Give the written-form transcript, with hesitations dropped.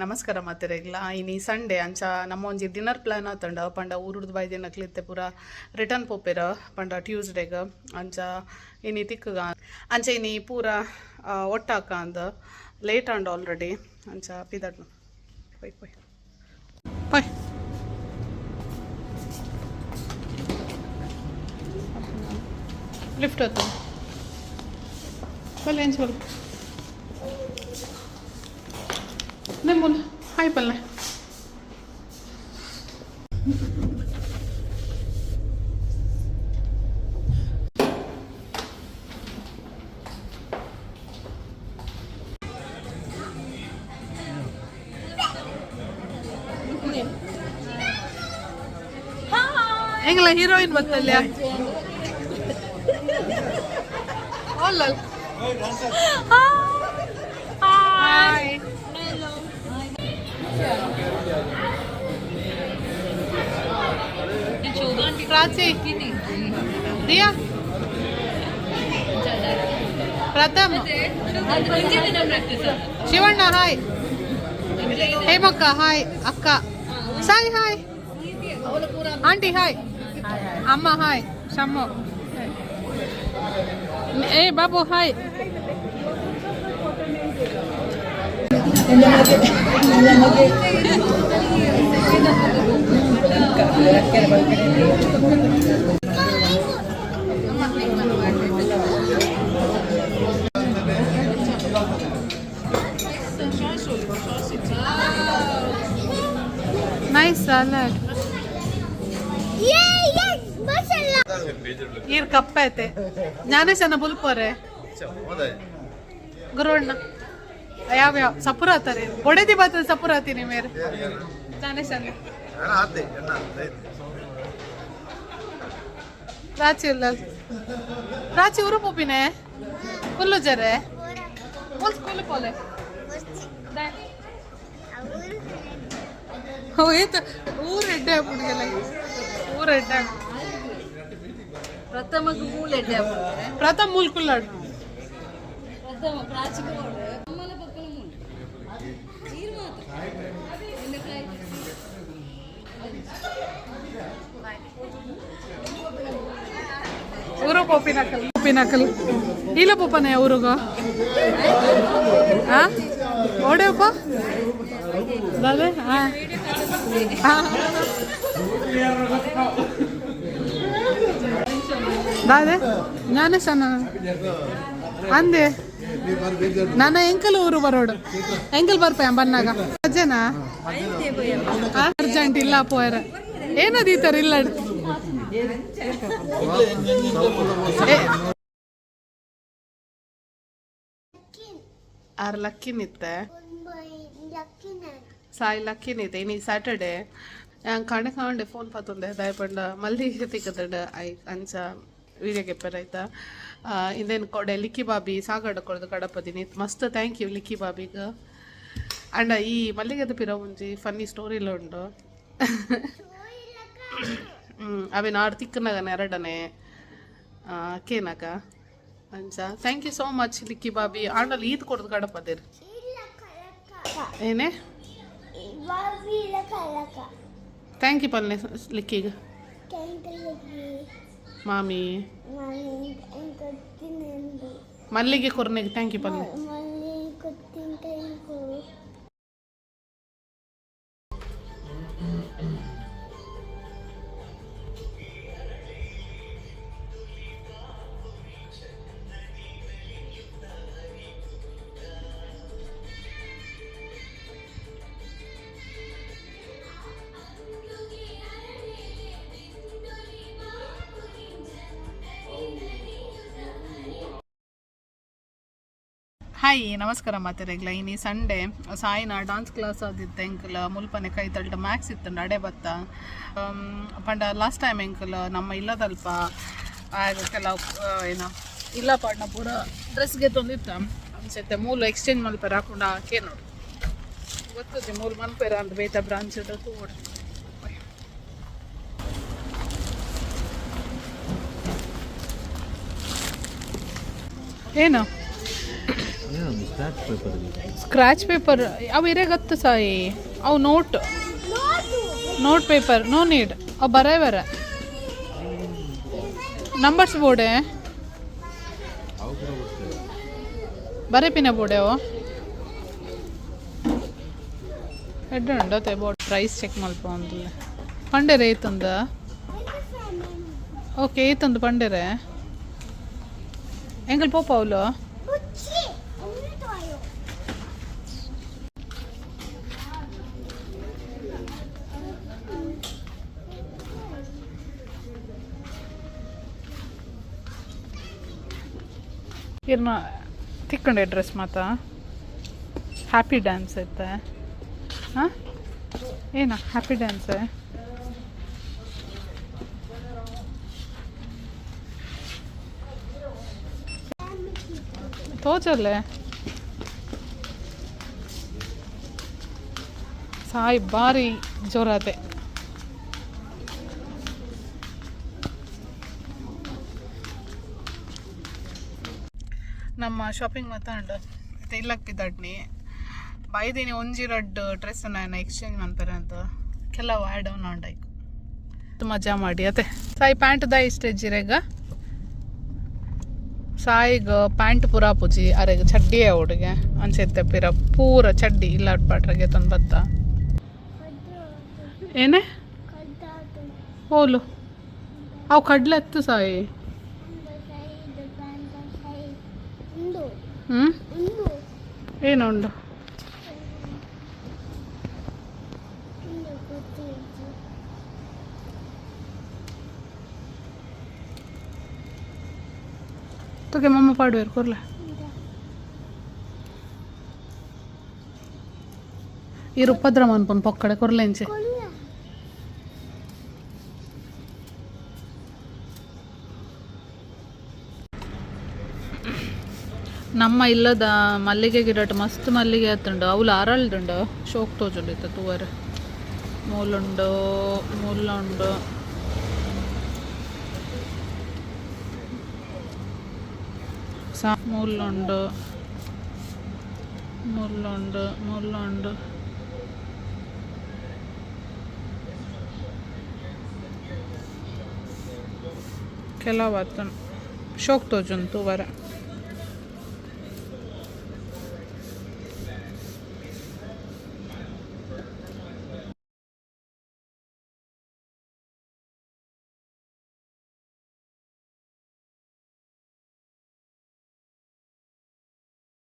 ನಮಸ್ಕಾರ ಮಾತೆರೆಗ್ಲ. ಇನಿ ಸಂಡೇ, ಅಂಚ ನಮ್ಮ ಒಂಜಿ ಡಿನ್ನರ್ ಪ್ಲಾನ್ ಆತಂಡ. ಪಂಡ ಊರುಡ್ದು ಬೈದಿನಕ್ಲು ಪೂರ ರಿಟರ್ನ್ ಪೋಪೆರ ಪಂಡ ಟ್ಯೂಸ್ಡೇಗ್. ಅಂಚ ಇನಿ ತಿಕ್ಕಗ, ಅಂಚ ಇನಿ ಪೂರ ಒಟ್ಟಾಕ ಅಂದ್. ಲೇಟ್ ಆಂಡ್ ಆಲ್ರೆಡಿ, ಅಂಚ ಪಿದಡ್ನು. ಪೋಯ್ ಪೋಯ್ ಪೋಯ್. ಲಿಫ್ಟ್ ಆತು ಬಲ್ಲೆ, ಎಂಚ ಬಲ್ಲೆ ನಿಮ್ಮೂಲ. ಹಾಯ್ ಪಲ್ಲೆ. ಹೆಂಗಲ್ಲ ಹೀರೋಯಿನ್ ಬತ್ತಲ್ಲ ಅಲ್ಲ. ಹಾಯ್. ಪ್ರಾಚಿ, ದಿಯಾ, ಪ್ರಥಮ್, ಶಿವಣ್ಣ ಹಾಯ್, ಹೇಮಕ್ಕ ಹಾಯ್, ಅಕ್ಕ ಸಾಯಿ ಹಾಯ್, ಆಂಟಿ ಹಾಯ್, ಅಮ್ಮ ಹಾಯ್, ಶಮ್ಮು ಏ ಬಾಬು ಹಾಯ್. Nice salad. ಈರ್ ಕಪ್ಪೈತೆ. ಜ್ಞಾನೇಶನ ಬುಲ್ಪೋರೆ ಗುರುವಣ್ಣ ಯಾವ ಯಾವ ಸಪುರ ಆತಾರೆ. ಬೊಡೆದಿ ಬಾತದ ಸಪುರ ಆತೀನಿ ಮೇರೆ ಜ್ಞಾನೇಶನ. ಪ್ರಾಚಿ ಇಲ್ಲ, ಪ್ರಾಚಿ ಊರು ಪೋಪಿನೆ ಫುಲ್ಲು ಜರೆ ಫುಲ್ ಸ್ಕೂಲ್ ಪೋಲೆ. ಹೋಯ್ತು ಊರು ಎಡ್ಡೆ ಆಗ್ಬಿಡ್ಗೆಲ್ಲ, ಊರು ಎಡ್ಡೆ. ಪ್ರಥಮಗ್ ಮೂಲ ಎಡ್ಡೆ. ಪ್ರಥಮ ಮೂಲ್ ಕುಲ್ಲಾಡು. ಪ್ರಥಮ ಪ್ರಾಚಿಕ ಅಮ್ಮನ ಪಕ್ಕನ ಮೂಲ ನೀರು ಮಾತ್ರ. ಊರು ಪೋಪಿನಕಲ್ ಪೋಪಿನಕಲ್ ಇಲ್ಲ ಪೋಪನೆ ಊರುಗ. ಆ ಓಡೇಪ್ಪ ದಾದೆ. ಹಾ ದಾದೆ ಜ್ಞಾನೇಶನ ಅಂದೆ. ನನ್ನ ಎಂಕಲ್ ಊರು ಬರೋಡು, ಎಂಕಲ್ ಬರ್ಪೆ ಬನ್ನಾಗ ಅಜ್ಜನ ಅರ್ಜೆಂಟ್ ಇಲ್ಲ ಪೋಯರ. ಏನದು ಈ ಥರ ಇಲ್ಲ. ಆರ್ ಲಕ್ಕಿ ನಿತ್ತೆ, ಸಾಯಿ ಲಕ್ಕಿ ನಿತ್ತೆ. ಇನಿ ಸ್ಯಾಟರ್ಡೆ ಕಾಣೆ ಕಾಂಡೆ ಫೋನ್ ಪತ್ತೊಂದೆ ದಯಪಂಡ ಮಲ್ಲಿ ತಿಕ್ಕದಂಡ I. ಅಂಚ ವೀಡಿಯೋ ಕೆಪ್ಪರ್ ಆಯ್ತಾ. ಇಂದೇನು ಕೊಡೆ ಲಿಕ್ಕಿ ಬಾಬಿ ಸಾಗಡ ಕೊಡ್ದು ಕಡಪದಿನಿ. ಮಸ್ತ್ thank you ಲಿಕ್ಕಿ ಬಾಬಿಗೆ. ಅಂಡ ಈ ಮಲ್ಲಿಗೆದ ಪಿರ ಒಂಜಿ ಫನ್ನಿ ಸ್ಟೋರಿಲ ಉಂಡು. ಅವೇನು ಆರು ತಿಕ್ಕನಾಗ ಎರಡನೇ ಕೇನಾಗ. ಅಂಚ thank you so much ಲಿಕ್ಕಿ Bobby. ಆಂಡಲ್ಲಿ ಈತ್ ಕೊಡ್ದು ಕಡಪದಿರ್ ಏನೇ. Thank you ಪಲ್ಲೆ ಲಿಕ್ಕಿಗೆ. ಮಾಮಿ ಮಲ್ಲಿಗೆ ಕೊರ್ನೆಗೆ thank you ಪಲ್ಲೆ. ಹಾಯ್, ನಮಸ್ಕಾರ ಮಾತೆರೆಗ್ಲ. ಇನಿ ಸಂಡೇ, ಸಾಯಿನ ಡಾನ್ಸ್ ಕ್ಲಾಸ್ ಆದಿತ್ತೆ. ಎಂಕಲ್ ಮುಲ್ಪನೆ ಕೈ ತಲ್ಟ ಮ್ಯಾಕ್ಸ್ ಇತ್ತು ಅಡೆ ಬತ್ತ. ಪಂಡ ಲಾಸ್ಟ್ ಟೈಮ್ ಎಂಕಲ್ ನಮ್ಮ ಇಲ್ಲದಲ್ಪ ಆಗ ಕೆಲವು ಏನ ಇಲ್ಲ ಪಾಡ್ನ ಪೂರ ಡ್ರೆಸ್ಗೆ ತಂದಿತ್ತ ಅನ್ಸತ್ತೆ. ಮೂಲ ಎಕ್ಸ್ಚೇಂಜ್ ಮಲ್ಪೆರ ಹಾಕೊಂಡು ಹಾಕೇ ನೋಡು ಗೊತ್ತದೆ. ಮೂಲು ಮಲ್ಪೆರ ಅಂತ ಬೇತ ಬ್ರಾಂಚ್ ತೋಡು. ಏನು? Scratch paper. ಸ್ಕ್ರ್ಯಾಚ್ ಪೇಪರ್ ಅವು ಇರೇಗತ್ತು ಸಾಯಿ. ಅವು note paper, no need. ಅವು ಬರೇ ಬರ ನಂಬರ್ಸ್ ಬೋರ್ಡೆ. ಅವು ಕೂಡ ಬರ್ತವೆ. ಬರೇಪಿನ ಬೋರ್ಡೆ ಅವು ಎಡ್ಡೆ ಉಂಡು ಅತ್ತೆ ಬೋರ್ಡ್. ಪ್ರೈಸ್ ಚೆಕ್ ಮಲ್ಪ ಅಂದಿಲ್ಲ ಪಂಡೆರೆ ಏತಂದ. ಓಕೆ, ಏತಂದು ಪಂಡೆರೆ. ಎಂಕಲ್ ಪೋಪ ಅವಲು. ಇರ್ನ ತಿಕ್ಕೊಂಡೆ ಡ್ರೆಸ್ ಮಾತ. ಹ್ಯಾಪಿ ಡ್ಯಾನ್ಸ್ ಐತೆ. ಹಾಂ, ಏನ ಹ್ಯಾಪಿ ಡ್ಯಾನ್ಸ್? ತೋಜಲ್ಲೆ ಸಾಯಿ ಭಾರಿ ಜೋರಾತೆ. ನಮ್ಮ ಶಾಪಿಂಗ್ ಮಾತಾಂಡ್ ಇಲ್ಲಕ್ಕಿದ್ದಡ್ನಿ ಬೈದಿನಿ. ಒಂಜಿ ರಡ್ಡ್ ಡ್ರೆಸ್ ನಾನು ಎಕ್ಸ್ಚೇಂಜ್ ಮನ್ಪೆರೆ ಅಂತ ಕೆಲವು ಆ್ಯಡ್ ಆನ್ ಆಂಡೈಕ್ ಮಜಾ ಮಾಡಿ ಅತ್ತೆ. ಸಾಯಿ, ಪ್ಯಾಂಟ್ ದ ಇಷ್ಟ ಇಜ್ಜಿರೆಗ? ಸಾಯಿಗ್ ಪ್ಯಾಂಟ್ ಪೂರ ಪೂಜಿ ಅರೆಗ್ ಚಡ್ಡಿಯೇ ಹುಡುಗೆ ಅನ್ಸತ್ತೆ. ಪಿರ ಪೂರ ಚಡ್ಡಿ ಇಲ್ಲ ಪಾಟ್ರೆಗೆ ತಂದು ಬತ್ತ. ಏನೇ ಓಲು ಅವು ಕಡ್ಲೆ ಎತ್ತು ಸಾಯಿ. ಹ್ಞೂ, ಏನುಂಡು? ತುಗೆ ಮಮ್ಮ ಪಾಡುವೇರು ಕೊರ್ಲೆ. ಈ ಉಪದ್ರ ಮನ್ಪುನ್ ಪೊಕ್ಕಡೆ ಕೊರ್ಲೆಂಚೆ. ನಮ್ಮ ಇಲ್ಲದ ಮಲ್ಲಿಗೆ ಗಿಡಟ್ ಮಸ್ತ್ ಮಲ್ಲಿಗೆ ಆತುಂಡು. ಅವುಲು ಅರಳ್ದುಂಡು. ಶೋಕ್ ತೋಜುಂಡು ಇತ್ತ ತೂವರೆ. ಮೂಲುಂಡು, ಮುಲ್ಲುಂಡು. ಸಾ ಮುಲ್ಲುಂಡು, ಮುಲ್ಲುಂಡು, ಮುಲ್ಲುಂಡು. ಕೆಲವು ಆತುಂಡು. ಶೋಕ್ ತೋಜುಂಡು ತೂವರೆ.